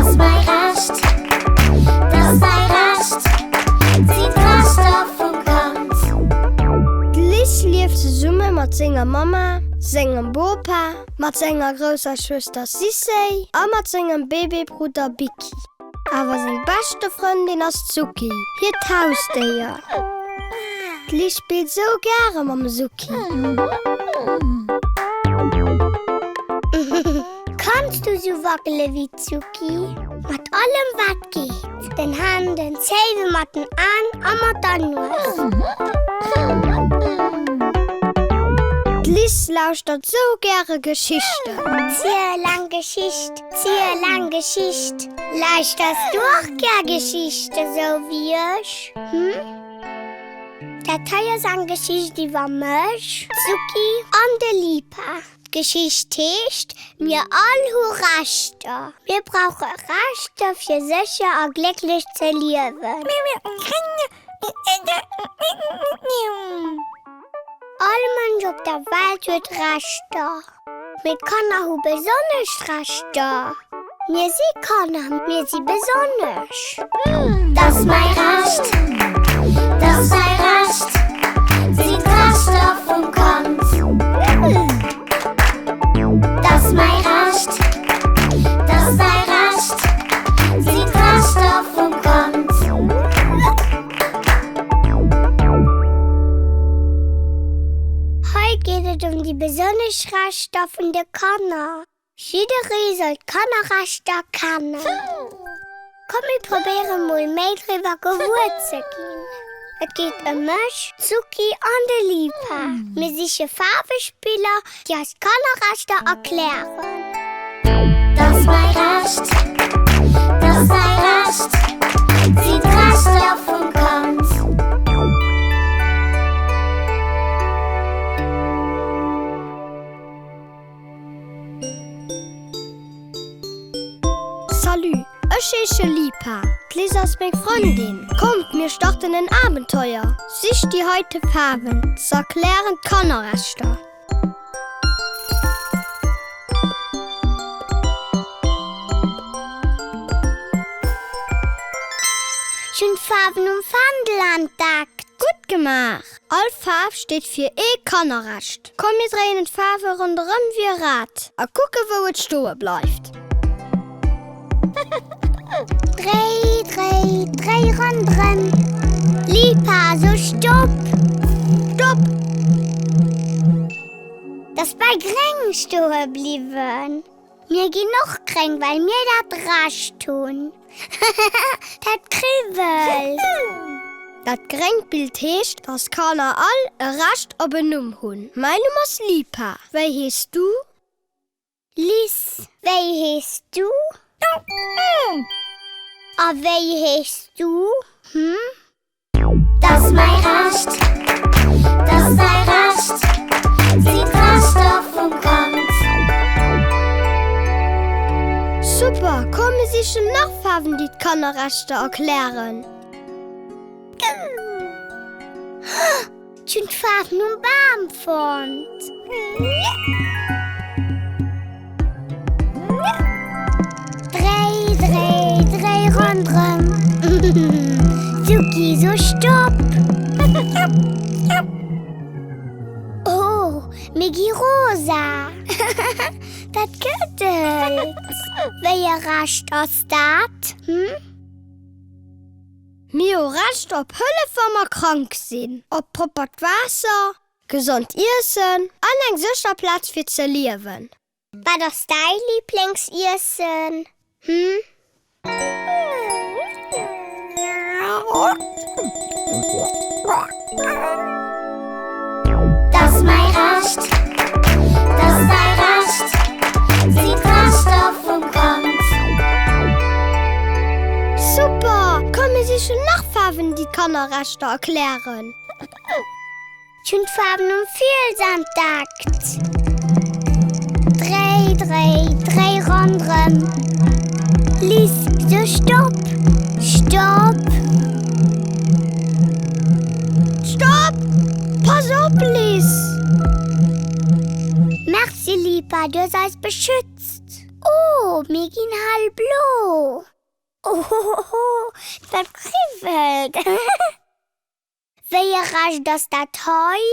T'ass mäi Recht, t'ass däi Recht, 't sinn d'Rechter vum Kand. D'Liz lieft zesumme mat senger Mamma, sengem Bopa, mat senger grousser Schwëster Sissy a mat sengem Babybrudder Bicky. Awer seng beschte Frëndin ass d'Suki, hiert Hausdéier. D'Liz spillt sou gäre mam Suki. Kanns du sou wackele wéi d'Suki? Mat allem wat geet, den Hänn, den Zéiwen, mat den Aen a mat der Nues. D'Liz lauschtert sou gäre Geschichten. Ziel eng Geschicht, ziel eng Geschicht. Lauschters du och gär Geschichte sou wéi ech, hm? Dat hei ass eng Geschicht iwwer mech, d'Suki an de Lipa. D'Geschicht heescht, Mir all hu Rechter. Mir brauche Rechter fir sécher a glécklech ze liewen. All Mënsch op der Welt huet Rechter. Mee d'Kanner hu besonnesch Rechter. Mir si Kanner, mir si besonnesch. T'ass mäi Recht, t'ass däi Recht, 't sinn d'Rechter vum Kand. T'ass mäi Recht, t'ass däi Recht, 't sinn d'Rechter vum Kand. Hei geet et ëm déi besonnesch Rechter vun de Kanner. Jidderee soll d'Kannerrechter kennen. Komm mir probéiere mol méi driwwer gewuer ze ginn. Et geet ëm mech, d'Suki an de Lipa. Mir siche Faarwespiller, déi eis d'Kannerrechter erklären. T'ass mäi Recht, t'ass däi Recht, 't sinn d'Rechter vum Kand. Salut, ech heesche Lipa, d'Liz ass meng Frëndin. Kommt, mir starten en Abenteuer! Sicht déi heite Faarwen, z'erklären d'Kannerrechter. Ech hunn d'Faarwen um Fändel entdeckt. Gutt gemaach! All Faarf steet fir ee Kannerrecht. Komm mir dréinen d'Faarwe ronderëm wéi e Rad a kucke wou et stoe bleift. Dréi, dréi, dréi ronderëm. Lipa, so Stopp! Stopp! 't ass bei gréng stoe bliwwen. Mir ginn och gréng, well mir dat Recht hunn. Dat kribbelt! Dat gréngt Bild heescht, dass Kanner all e Recht op en Numm hunn. Mäin Numm ass Lipa. Wéi hees du? Lis. Wéi hees du? A wéi hees du? Hm? T'ass mäi Recht, t'ass däi Recht, 't sinn d'Rechter vum Kand. Super! Komm mir sichen nach Faarwen déi d'Kannerrechter erklären. Ech hunn d'Faarwen um Bam fonnt. Dréi, dréi, dréi ronderëm. Suki, so Stopp! Oh, mir gi rosa! Dat gëddelt! Wéi e Recht ass dat, hm? Mir hu Recht op Hëllef wa mer krank sinn, op proppert Waasser, gesond Iessen an eng sécher Plaz fir ze liewen. Wat ass däi Liblingsiessen, hm? T'ass mäi Recht, t'ass däi Recht, 't sinn d'Rechter vum Kand. Super! Komm mir sichen nach Faarwen déi d'Kannerrechter erklären. Ech hunn d'Faarwen um Fiels entdeckt. Dréi, dréi, dréi ronderëm. Liz, so Stopp! Stopp! Stopp! Pass op, Liz! Merci, Lipa, du hues eis beschützt. Oh! Oh, mir ginn hellblo! Ohohoho, dat kribbelt! Wéi e Recht ass dat hei?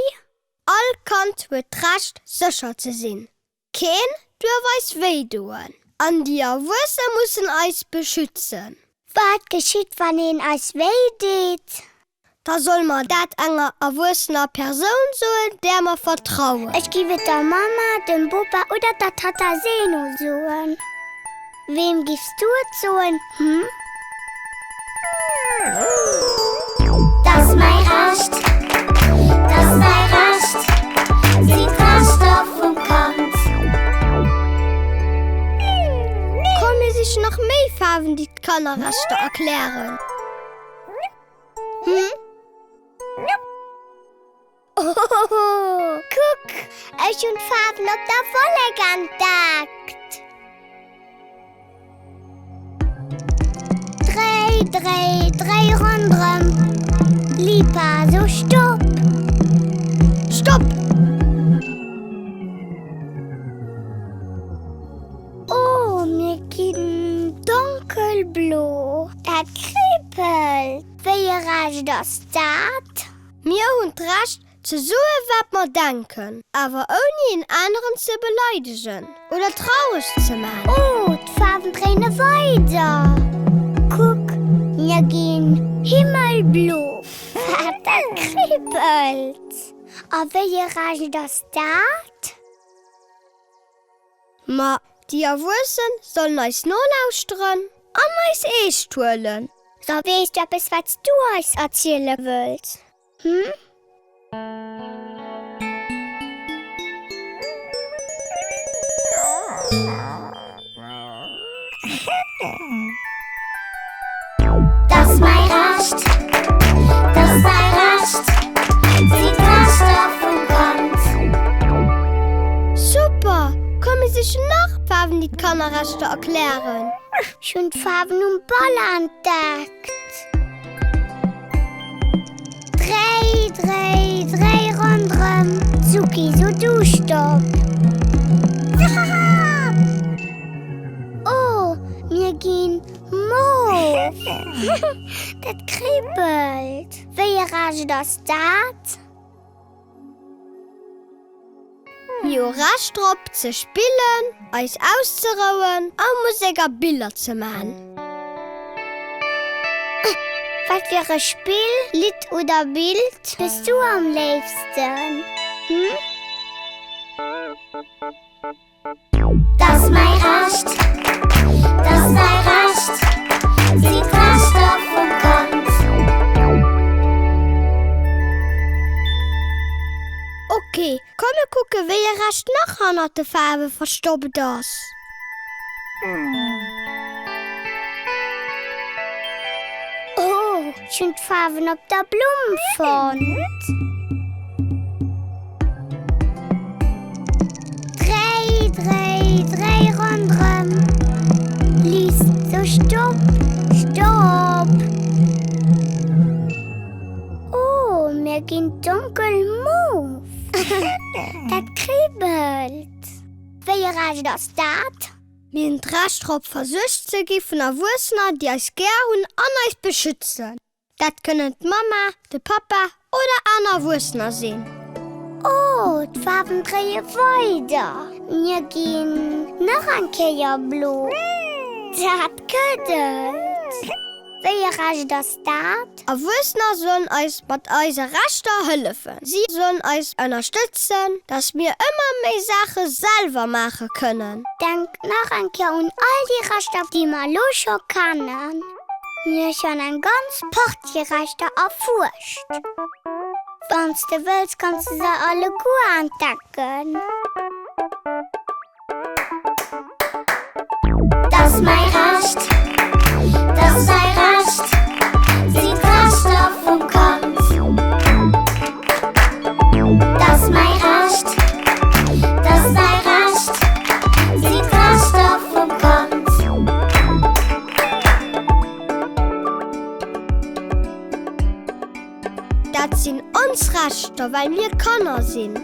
All Kand huet d'Recht, sécher ze sinn. Keen duerf eis wéi doen. An déi Erwuesse mussen eis beschützen. Wat geschitt, wann een eis wéi deet? Da solle mer dat enger erwuessener Persoun soen, där mer vertrauen. Ech giff et der Mamma, dem Bopa oder der Tatta Seno soen. Weem giffs du et soen, hm? T'ass mäi Recht, t'ass däi Recht, sinn d'Rechter vum Kand. Komm mir sichen nach méi Faarwen, déi d'Kannerrechter erklären. Hm? Ohohoho, kuck, ech hunn d'Faarwen op der Wollek entdeckt! Dréi, dréi, dréi ronderëm, Lipa, so stopp! Stopp! Oh, mir ginn donkelblo. Dat kribbelt. Wéi e Recht ass dat? Mir hunn d'Recht ze soe wat mer denken, awer ouni een aneren ze beleidegen oder traureg ze man. Oh, d'Faarwen dréine weider. Kuck, mir ginn himmelblo. Wat, dat kribbelt. A wéi e Recht ass dat? Ma déi Erwuessen sollen eis nolauschteren an eis eescht huelen. So, weess du eppes, wat s du eis erziele wëlls? Hm? T'ass mäi Recht, t'ass däi Recht, sinn d'Rechter vum Kand. Super! Komm mir sichen nach Faarwen déi d'Kannerrechter erklären. Ech hunn d'Faarwen um Ball entdeckt. Dréi, dréi, dréi ronderëm, Suki, so du Stopp! Oh, mir ginn mof! Dat kribbelt! Wéi e Recht ass dat? Mir hu Recht drop ze spillen, eis auszerouen a Musek a Biller ze man. Wat fir e Spill, Lidd oder Bild hues du am léifsten? Hm? T'ass mäi Recht, t'ass däi Recht, sinn d'Rechter vum Kand. Ok, komm mir kucke wéi e Recht nach hannert de Faarwe verstoppt ass. Oh, ech hunn d'Faarwen op der Blumm fonnt. Dréi, dréi, dréi ronderëm, Liz, so stopp, stopp! Oh, mir ginn donkel mof. Dat kribbelt. Wéi e Recht ass dat? Mir hunn d'Recht drop, versuergt ze gi vun Erwuessener, déi eis gär hunn an eis beschützen. Dat kënnen d'Mamma, de Pappa oder aner Erwuessener sinn. Oh, d'Faarwen dréie weider. Mir ginn nach eng Kéier blo. Dat këddelt. Wéi e Recht ass dat? Erwuessener sollen eis mat eise Rechter hëllefen. Si sollen eis ënnerstëtzen, dass mir ëmmer méi Saache selwer maache kënnen. Denk nach eng Kéier un all déi Rechter, déi mer elo scho kennen. Mir hu schonn eng ganz Partie Rechter erfuerscht. Wann s de wëlls, kanns de se alleguer entdecken. T'ass mäi Recht, t'ass däi Recht, sinn d'Rechter vum Kand. T'ass mäi Recht, t'ass däi Recht, sinn d'Rechter vum Kand. Dat sinn ons Rechter, well mir Kanner sinn.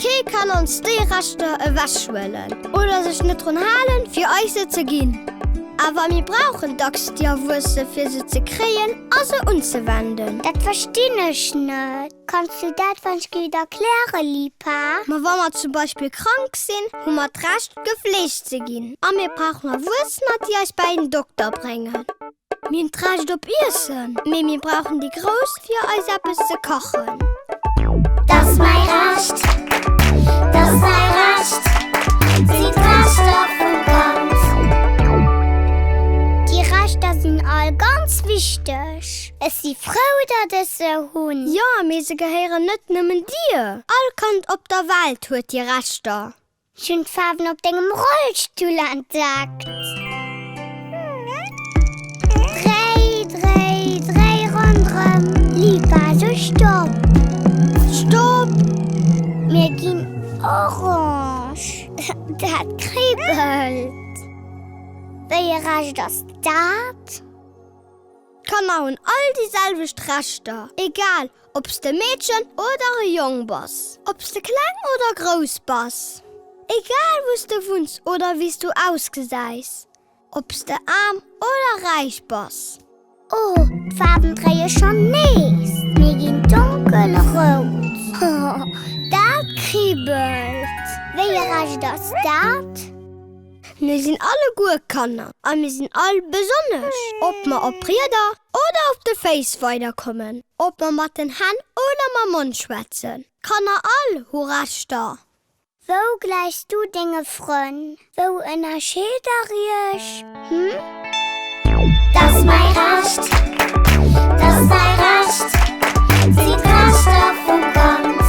Kee kann ons déi Rechter ewechhuelen oder sech net drun halen, fir eis se ze ginn. Awer mir brauchen dacks déi Erwuesse fir se ze kréien a se unzewenden. Dat verstinn ech net. Kanns du dat wann ech gitt erklären, Lipa? Ma wa mer zum Beispill krank sinn, hu mer d'Recht gefleegt ze ginn. A mir brauchen Erwuessener, déi eis bäi den Dokter bréngen. Mir hunn d'Recht op Iessen, mee mir brauchen déi Grouss fir eis eppes ze kachen. T'ass mäi Recht, t'ass däi Recht, sinn d'Rechter vum Kand. Déi Rechter sinn all ganz wichteg. Ech si frou, datt ech se hunn. Jo, mee se gehéieren net nëmmen dir. All Kand op der Welt huet déi Rechter. Ech hunn d'Faarwen op dengem Rollstull entdeckt. Dréi, dréi, dréi ronderëm, Lipa, so stopp! Stopp! Mir ginn orange, dat kribbelt. Wéi e Recht ass dat? D'Kanner hunn all déi selwecht Rechter, egal ob s de Meedchen oder e Jong bass, ob s de kleng oder grouss bass, egal wou s de wunns oder wéi s du ausgesäis, ob s de aarm oder räich bass. Oh, d'Faarwen dréie schonn nees, mir ginn donkelrout. Dat kribbelt. Wéi e Recht ass dat? Mir sinn alleguer Kanner a mir sinn all besonnesch, ob mer op Rieder oder op de Féiss weiderkommen, ob mer mat den Hänn oder mam Mond schwätzen. Kanner all hu Rechter. Wou gläichs du denge Frënn? Wou ënnerscheet der iech? Hm? T'ass mäi Recht, t'ass däi Recht, sinn d'Rechter vum Kand.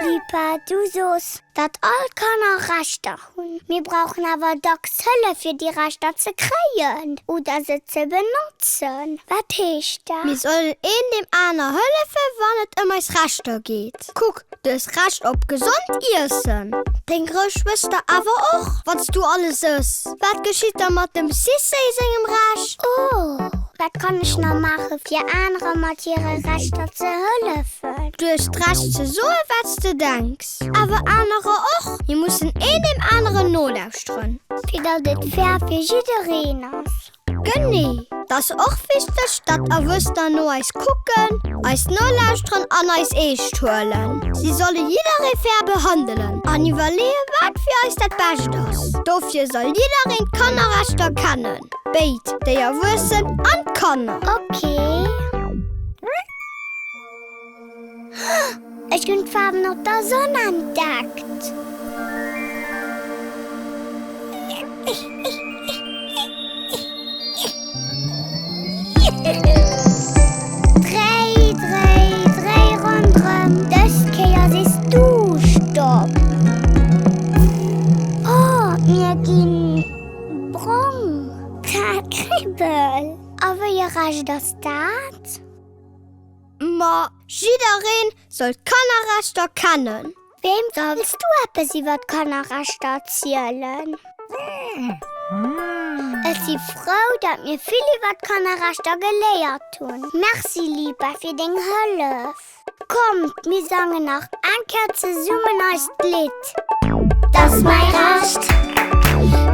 Lipa, du sos, datt all d'Kanner Rechter hunn. Mir brauchen awer dacks Hëllef fir déi Rechter ze kréien oder se ze benotzen. Wat heescht dat? Mir sollen een deem aner hëllefe wann et ëm eis Rechter geet. Kuck, du hues Recht op gesond Iessen, deng grouss Schwëster awer och, wann s du alles ëss. Wat geschitt da mat dem Cissé sengem Recht? Oh, wat kann ech nach maache fir anere mat hire Rechter ze hëllefen? Du hues d'Recht ze soe wat s de denks, awer anerer och. Mir mussen een deem aneren nolauschteren. Fir datt et fair fir jiddereen ass. Genee! Et ass och wichteg, datt Erwuessener no eis kucken, eis nolauschteren an eis eescht huelen. Si solle jidderee fair behandelen an iwwerleeë wat fir eis dat Bescht ass. Dofir soll jiddereen d'Kannerrechter kennen, béid, déi Erwuessen an d'Kanner. Ok. Ech hunn d'Faarwen op der Sonn entdeckt. Dréi, dréi, dréi ronderëm, dës Kéier sees du Stopp. Oh, mir ginn brong. Dat kribbelt. A wéi e Recht ass dat? Ma jiddereen soll d'Kannerrechter kennen. Weem solls du eppes iwwer d'Kannerrechter erzielen? Ech si frou, datt mir vill iwwer d'Kannerrechter geléiert hunn. Merci, Lipa, fir deng Hëllef. Kommt, mir sangen nach eng Kéier zesummen eist Lidd. 't ass mäi Recht,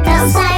't ass däi.